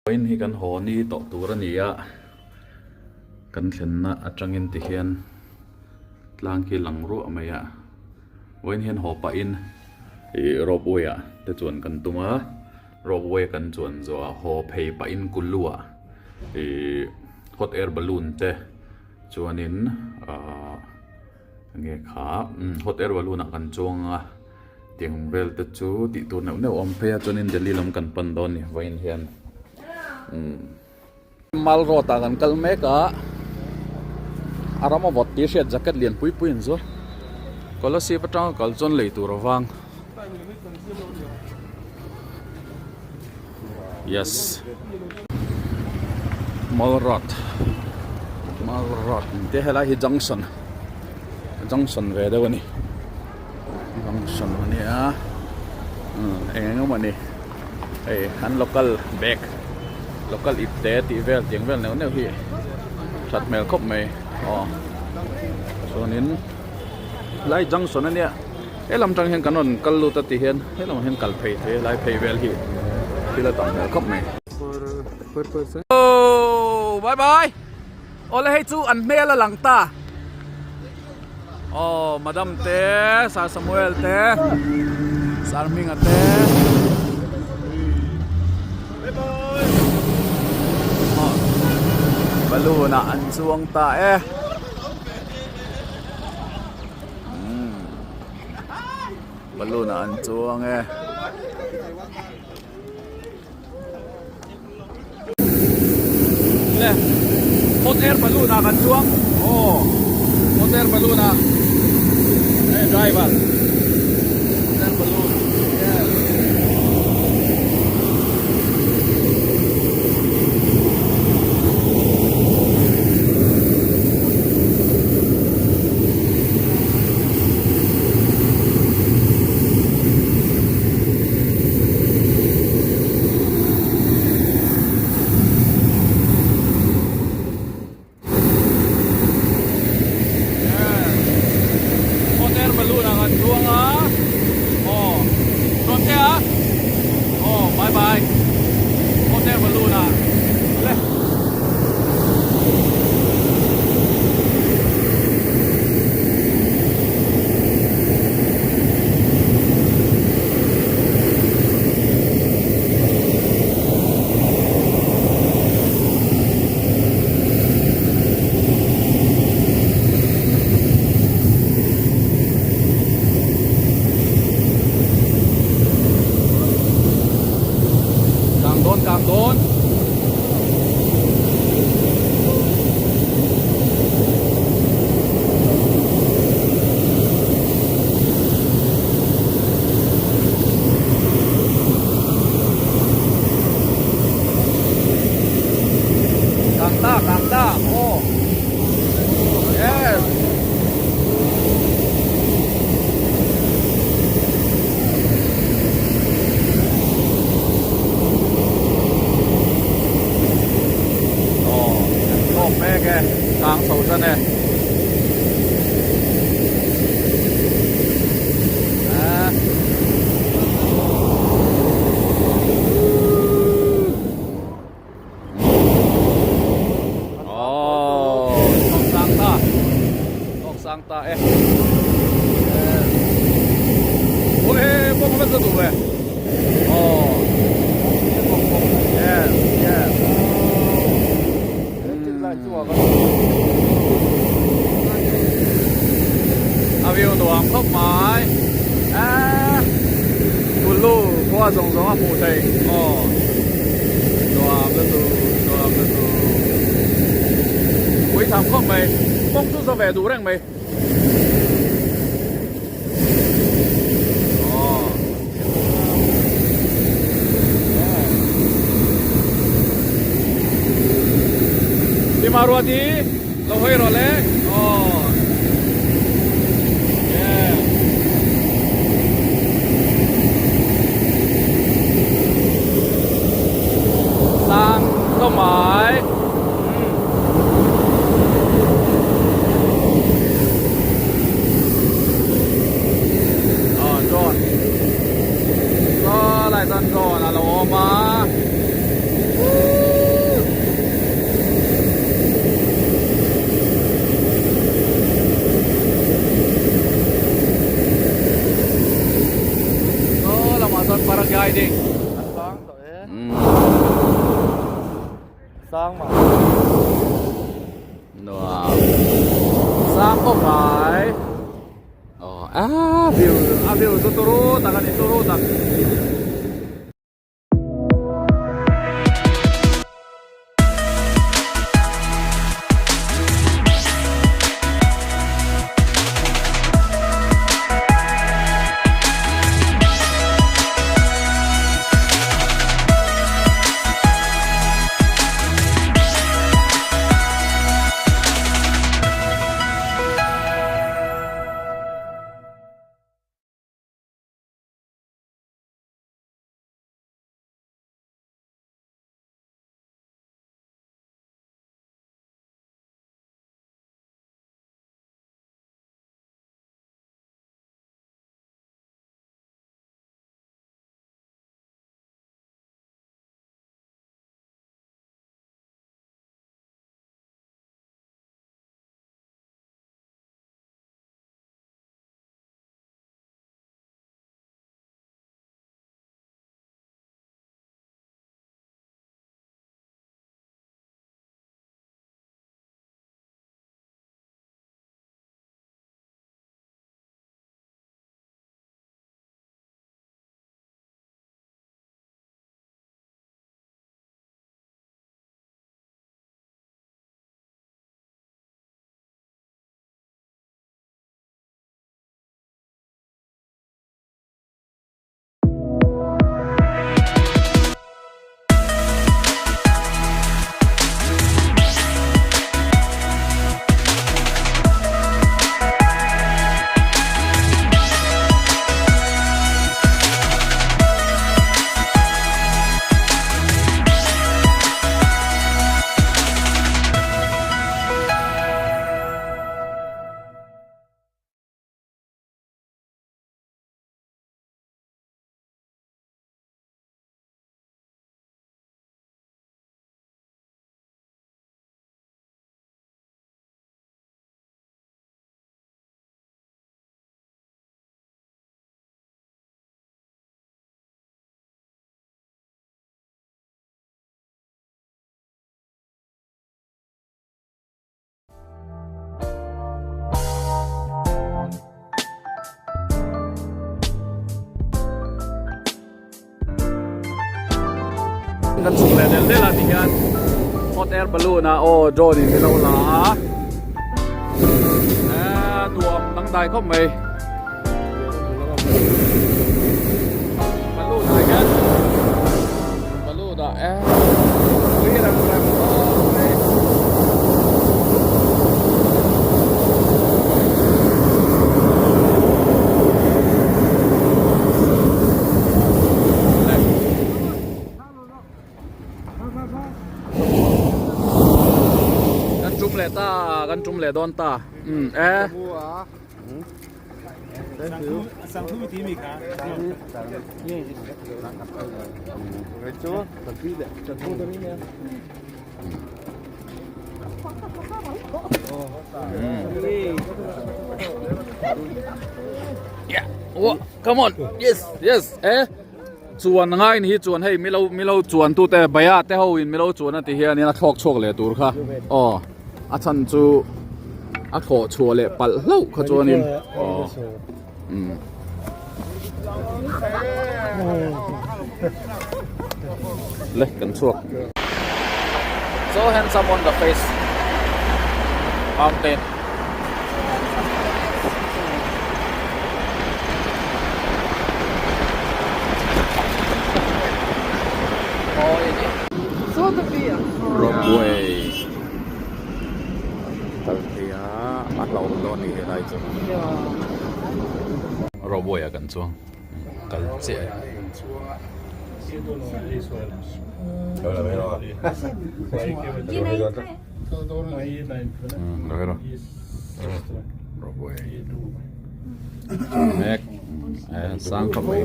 Vawiin hi kan haw ni tawh tur a ni a, kan thlenna atangin ti hian tlang khi lang ruah mai a, vawiin hian haw pahin ih ropeway ah te chuan kan tum a, ropeway kan chuan zawh ah haw phei pahin Kullu ah ih hot air balloon te chuanin ahh enge kha hot air balloon ah kan chuang a. Tiang vel te chu tih tur neuh neuh a awm phei a chuanin Delhi lam kan pan dawn a ni vawiin hian umm. Mal road ah kan kal mek a a ram a vawt tih hriat jacket lian pui pui an zuar Kolasib atanga kal chuan lei tur a vang yes Mal road Mal road te helai hi junction junction ve deuh a ni. Junction a nia eng eng emaw ni hei an local bag local ip te tih vel tiang vel neuh neuh hi that hmel khawp mai aw chuanin lai junction a nia he lam tang hian kan rawn kal lut a ti hian he lamah hian kal phei thei a lai phei vel hi thil a tam hmel khawp mai. Aww bye bye awle hei chu an hmel a lang ta. Aw madam te sir samuel te sir hminga te balloon ah an chuang ta e balloon ah an chuang e. Le hot air balloon ah kan chuang aw hot air balloon ah hei driver hot air balloon yes Hot air balloon ah kan chuang a aw chuan che a aw bye bye hot air balloon ah le. Kang dawn kang dawn. Kang ta kang ta aw yes aw tawk mek e kang chho tan e. Sang ta e. Ôi, bông nó rất đủ về. Oh. Yes, yes. A view nuam khawp mai a Kullu khua zawng zawng a hmuh theih aw nuam lutuk nuam lutuk pui tham khawp mai kawng chu za ve duh reng mai. Timaruati lo hawi rawh le aw yeah sang khawp mai. Aw drone saw lai chuan drone a lo awm a. Sang mah. Nuam. Sang khawp mai. Aw a view a view chu turu tak a ni turu tak. Kan chhuk leh del del a ti hian hot air balloon a aw drone in min lo la a eh nuam dangdai khawp mai balloon ah hian balloon ah eh pui rem rem khawp mai. Kan tum leh ta, kan tum leh dawn ta. Um e. Yeah. Oh, come on. Yes, yes. Eh. Chuan ngai ni hi chuan hei milo milo chuan tu te baya te ho in milo chuan a ti hian in a thlawk chhuak leh tur kha aw a chhan chu a thlawh chhuah leh palh hlauh kha chuan in aw um le kan chhuak so handsome on the face mountain Ropeway kal phei a a hlauhawm dawn a ni helai chu Ropeway ah kan chuang kal chiah e. Mek sang khawp mai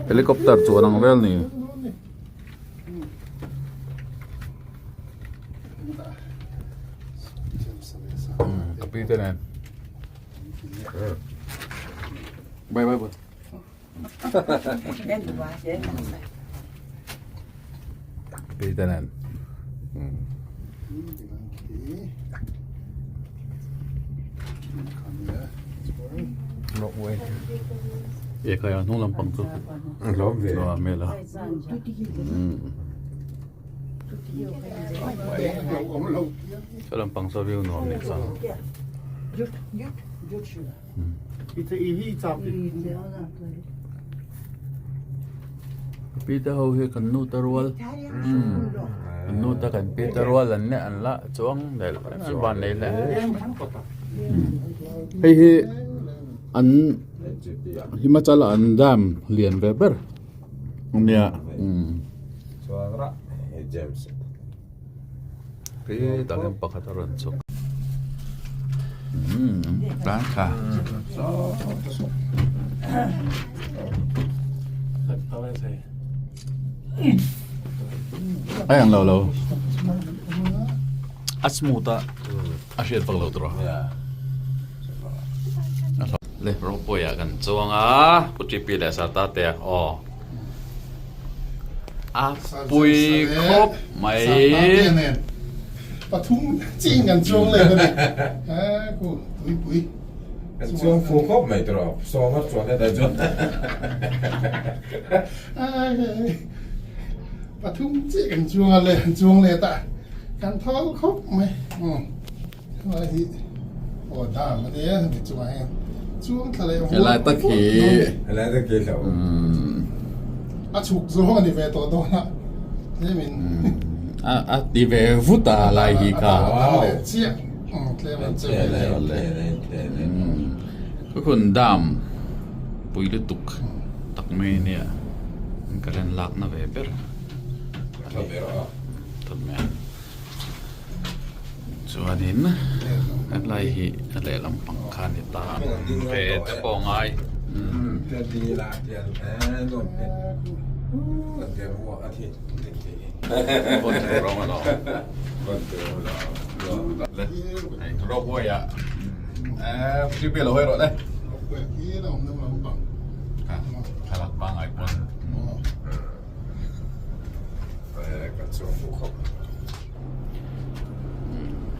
helicopter chuan ang vel ni. Ka pi te nen. Bye bye bye. Ka pi te nen. Ropeway e khai a hnung lampang chu a hmel a. Saw lampang saw view nuam nih chuan. Pi te ho hi kan nu te rual kan nu te kan pi te rual an nia an la chuang leh an van nei hle hei hi an Himachal an dam lian ve ber ania Khi tah hian pakhat a rawn chhuk umm tlan thla a ang lo lo a smooth a a hriat vak lo tur a le ropeway ah kan chuang a pu T P leh Sarta te aw. A pui khawp mai. Pathum ching kan chuang leh a ni. Ku tuipui. Kan chuang fu khawp mai tawh sawm a chuan e dai chuan. Pathum chi kan chuang a le chuang leh ta kan thawl khawp mai. Helai hi aw dam a nia hemi chungah hian chuang thla leh Helai tak hi Helai tak hi hlo. A chhuk zawng a ni ve tawh dawn a tlemin A a ti ve vut a lai hi kha. A dang leh chiah tlem an che ve leh. Khun dam pui lutuk tak mai ania current lakna ve ber. Tha ber a. Tha mai a. Chuanin helai hi a lehlam pang kha a ni ta ve te pawh a ngai ropeway ah thlalak pangngai pawn.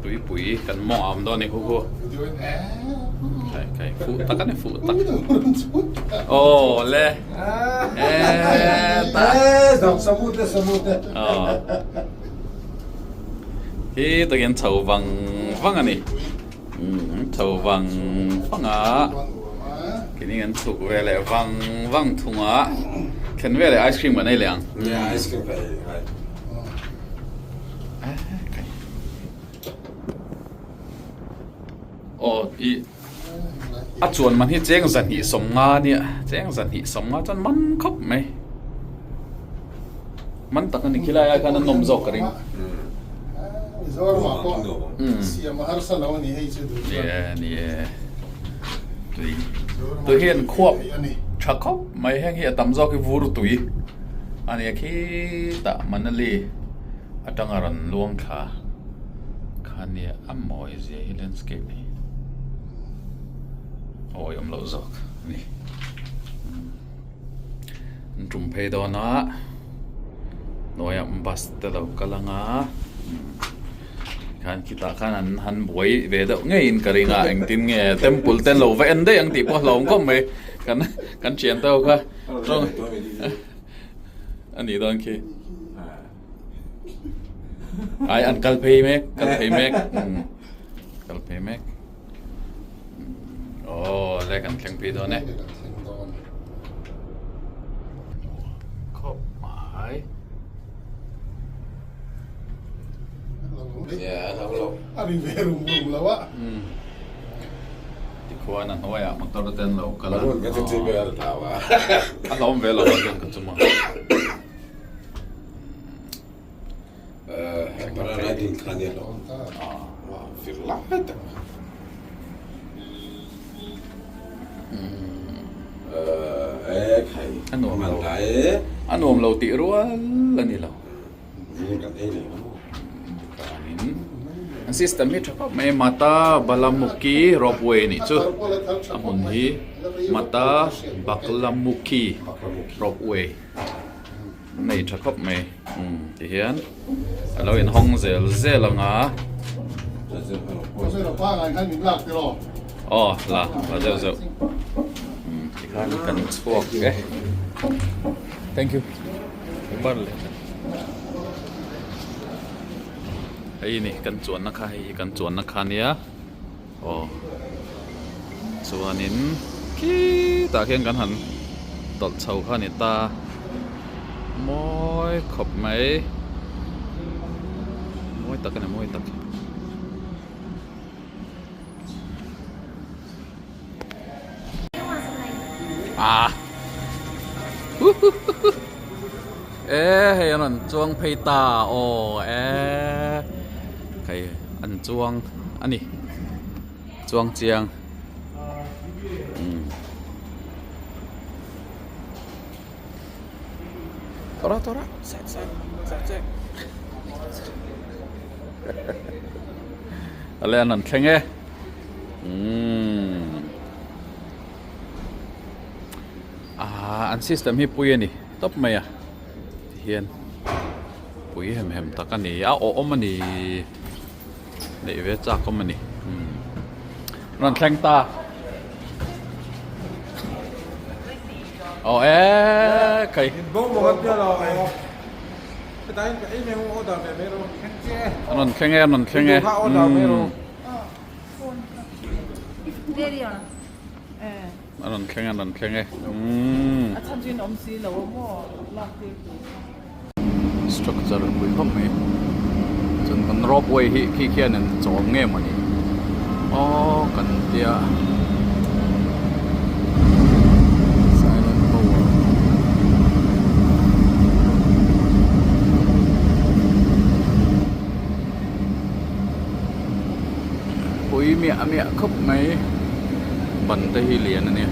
Tuipui kan mawng a awm dawn a ni hu hu kai kai fuh tak a ni fuh tak aw le e ta aw hi takin chho vang vang a ni chho vang vang a keini kan chhuk ve leh vang vang thung a thlen ve leh ice cream kan ei leh ang. Aw i a chuan man hi cheng zahnih sawmnga ania cheng zahnih sawmnga chuan man khawp mai man tak a ni khilai ah khan a nawm zawk ka ring. Ni e tui tui hi an khuap tha khawp mai heng hi a tam zawk hi vur tui. A nia khitah Manali atanga rawn luang thla kha nia a mawi zia hi landscape hi a awih awm loh zawk a ni. An tum phei dawn a hnuaiah bus te lo kal ang a khan khitah khan an han buai ve deuh ngeiin ka ring a engtin nge temple te an lo va en daih ang tih pawh a hlauhawm khawp mai kan kan thian te ho kha. Tawng a nih dawn khi. Ai an kal phei mek, kal phei mek. Kal phei mek. Oh, le kan thleng phei dawn e. Khawp mai. A ri ve rum rum lo a. Tikhuan a hnuaiah motor te an lo kal a. A hlawm ve lo a chuan ka chum a. A nuam lo a nuam lo tih rual a ni lo. An system hi tha khawp mai Mata Balamukhi ropeway anih chu a hmun hi Mata Baklamukhi ropeway. Nei tha khawp mai umm ti hian a lo inhawng zel zel ang a. Aw la la zeuh zeuh umm tikhan kan chhuak e thank you bar leh hei ni kan chuanna kha hei hi kan chuanna kha nia aw chuanin khitah khian kan han tawlh chho kha a ni ta mawi khawp mai mawi tak a ni mawi tak. Ah e hei an rawn chuang phei ta aw e hei an chuang a ni chuang chiang umm tawrh a tawrh a side side side side ale an rawn thleng e umm ah an system hi pui a ni tawp mai a tihian pui hem hem tak a ni a awhawm a ni neih ve chak awm a ni umm rawn thleng ta aw e kai An rawn thleng e, an rawn thleng e. An rawn thleng e, an rawn thleng e. Structure pui khawp mai. Chuan kan ropeway hi khi khian an chawm nge mawni aw kan tia. Silent power. Pui miah miah khawp mai ban te hi lian a nia.